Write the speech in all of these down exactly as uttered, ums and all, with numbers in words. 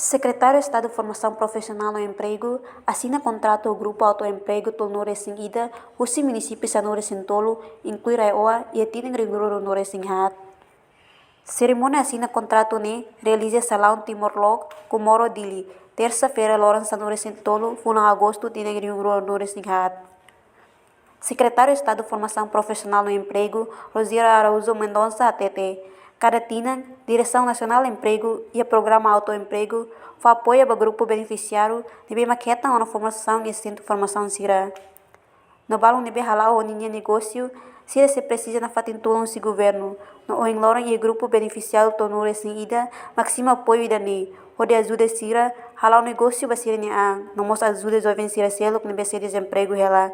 Sekretáriu Estadu Formasaun Profisionál no Empregu asina kontratu ho grupu autoempregu tolunulu-resin-ida husi munisípiu sanulu-resin-tolu, inklui RAEOA, iha tinan rihun rua ruanulu-resin-haat. Serimónia asina kontratu ne'e realiza iha salaun Timor Log, Comoro, Dili, tersa-feira, loron sanulu-resin-tolu, fulan Agostu, tinan rihun rua ruanulu-resin-haat. Sekretáriu Estadu Formasaun Profisionál no Empregu, Rosiero Araújo Mendonça, hatete, kada tinan, Diresaun Nasionál Empregu iha programa autoempregu fó apoiu ba grupu benefisiáriu ne'ebé mak hetan ona formasaun iha sentru formasaun sira. No balun ne'ebé hala'o ho ninia negósiu, sira sei presiza nafatin tulun husi governu. No ohin loron iha grupu benefisiáriu tolunulu-resin-ida mak simu apoiu ida-ne'e, hodi ajuda sira hala'o negósiu ba sira-nia an, no mós ajuda joven sira seluk ne'ebé sei dezempregu hela.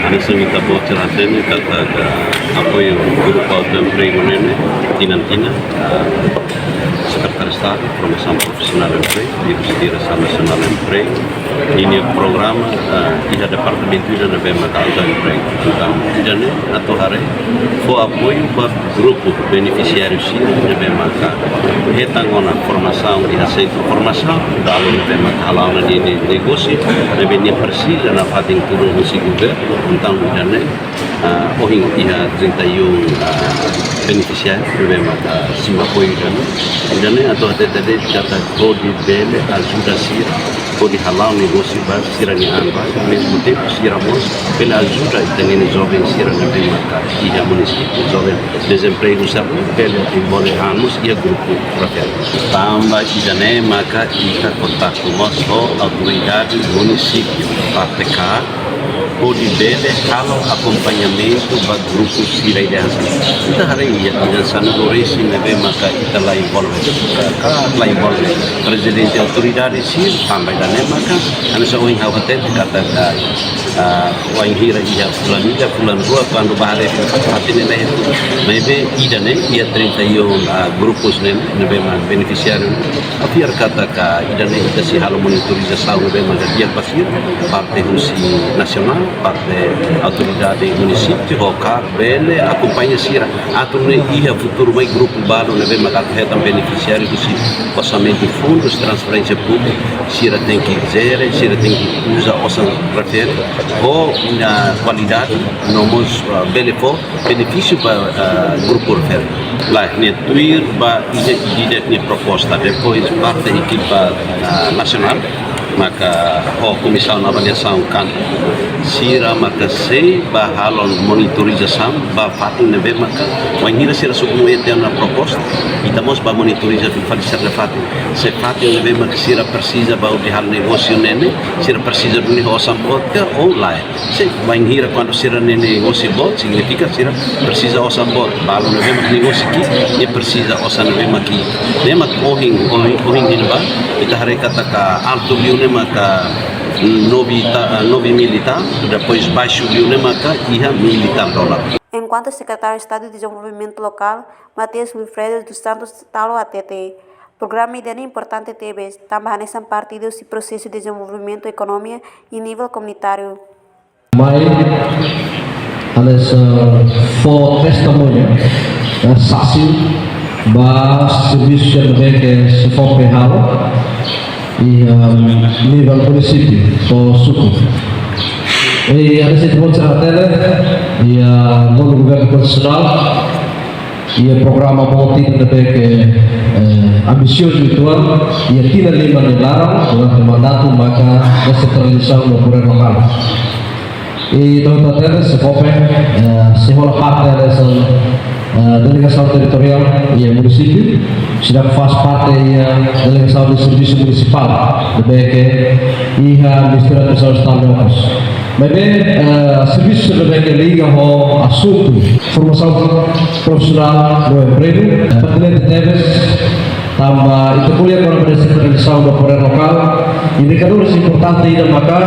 Hanesan ita-boot sira hatene katak apoiu grupu autoempregu ne'e, tinan-tinan, ah, Sekretáriu Estadu Formasaun Profisionál Empregu, iha Diresaun Nasionál Empregu, ninia programa, ah, iha departamentu ida ne'ebé mak autoempregu. Entaun, ida-ne'e atu haree fó apoiu ba grupu benefisiáriu sira ne'ebé maka hetan ona formasaun iha sentru formasaun, dala ne'ebé maka hala'o ona ninia negósiu, ne'ebé nia presiza nafatin tulun husi governu, entaun ida-ne'e, ah, ohin iha trinta e um, ah, benefisiáriu ne'ebé maka simu apoiu ida-ne'e. Ida-ne'e atu hatete de'it katak hodi bele ajuda sira hodi hala'o negósiu ba sira-nia an ba, ao mesmo tempo sira mós bele ajuda ita-nia joven sira ne'ebé maka iha munisípiu, joven dezempregu sira bele dezenvolve an mós iha grupu refere. Tanba ida-ne'e maka ita kontaktu mós ho autoridade munisípiu, parte KAR, hodi bele halo akompañamentu ba grupu sira ida hanesan. Ita haree iha tinan sanulu-resin ne'ebé maka ita la envolve, KAR la envolve. Prezidente autoridade sira tanba ida-ne'e maka, hanesan ohin ha'u hatete katak, ah, wainhira iha fulan ida, fulan rua, kuandu bá haree fatin ne'e, maibé ida-ne'e iha trinta e um, ah, grupus ne'e, ne'ebé mak benefisiáriu. Ha'u fiar katak ida-ne'e ita sei halo monitorizasaun ne'ebé mak di'ak ba sira, parte husi nasionál, parte autoridade munisípiu, ho KAR bele akompaña sira. Atu nune'e iha futuru mai grupu balu ne'ebé mak atu hetan benefisiáriu husi orsamentu, fundus transferénsia públika, sira tenke jere, sira tenke uza osan refere ho kualidade, no mós, ah, bele fó benefísiu ba, ah, grupu refere. Lae, nia tuir ba ida-idak nia proposta, depois parte ekipa, ah, nasionál, maka ho komisaun avaliasaun kampu, sira maka sei bá halo monitorizasaun ba fatin ne'ebé maka, wainhira sira submete ona proposta, ita mós bá monitoriza fali sira-nia fatin. Se fatin ne'ebé maka sira presiza ba hodi halo negósiu ne'e, sira presiza duni osan boot ka ou lae. Se wainhira kuandu sira-nia negósiu boot, signifika sira presiza osan boot. Balu ne'ebé mak negósiu ki'ik, nia presiza osan ne'ebé mak ki'ik. Ne'e mak ohin, ohin, ohin ne'ebá, ita haree katak altu liu ne'e maka nove ta-, nove mil e tal, depois baixu liu ne'e maka iha mil e tal dólar. Enkuantu Sekretáriu Estadu Dezenvolvimentu Lokál, Mateus Wilfredo dos Santos Talo, hatete, programa ida-ne'e importante tebes, tanba hanesan parte husi prosesu dezenvolvimentu ekonomia iha nivel komunitáriu. Mai hanesan fó testemuñu, eh, sasin ba servisu ne'ebé ke SEFOPE halo iha, eh, nivel munisípiu ou suku. I hanesan ita-boot sira hatene, iha, eh, governu konstitusionál, iha programa boot ida ne'ebé ke, eh, ambisiozu uitoan, iha tinan lima nia laran durante mandatu maka desentralizasaun no poder lokál. I ita hatene SEFOPE, eh, sei hola parte hanesan, eh, delegasaun territoriál iha munisípiu, seidauk faz parte iha delegasaun de servisu munisipál, ne'ebé ke iha Ministériu Administrasaun Estaduál Okos. Maibé, eh, servisu ne'ebé ke liga ho asuntu formasaun profisionál no empregu, eh, pertinente tebes, tanba ita ko'alia kona-ba desentralizasaun no poder lokál, indikadores importante ida maka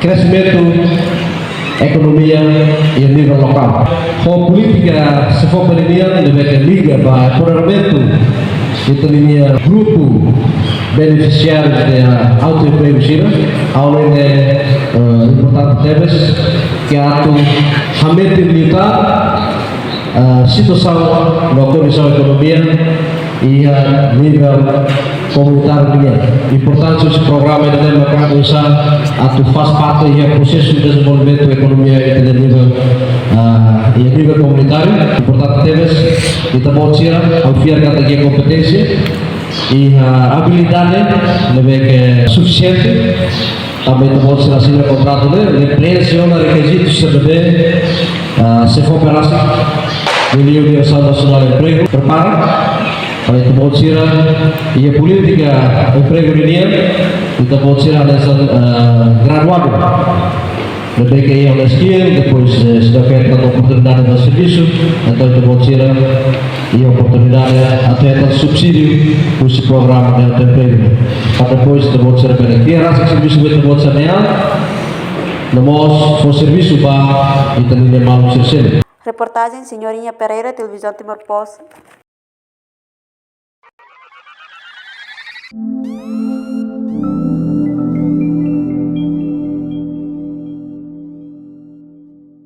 kreximentu ekonomia iha nivel lokál. Ho polítika SEFOPE nian ne'ebé ke liga ba empoderamentu ita-nia grupu benefisiáriu de autoempregu sira, ha'u hanoin, eh, importante tebes ke atu hametin liután, eh, situasaun no kondisaun ekonomia iha nivel komunitáriu nian. Importánsia husi programa ida-ne'e maka oinsá atu faz parte iha prosesu dezenvolvimentu ekonomia iha nivel, ah, iha nivel komunitáriu. Importante tebes, ita-boot sira, ha'u fiar katak iha kompeténsia i, ah, abilidade ne'ebé ke sufisiente. Tanba ita-boot sira asina kontratu ne'e, ne'e preenxe ona rekizitu sira ne'ebé, ah, SEFOPE rasik, União Diresaun Nasionál Empregu, prepara. Para ita-boot sira iha polítika empregu nian, ita-boot sira hanesan, ah, graduadu. Ne'ebé ke iha skill, depois, eh, seidauk hetan oportunidade ba servisu, entaun ita-boot sira iha oportunidade atu hetan subsídiu husi programa de emprego. Para depois ita-boot sira bele kria rasik servisu ba ita-boot sira-nian, no mós fó servisu ba ita-nia maluk sira seluk. Reportajen Senhorinha Pereira, Televizaun Timor Post.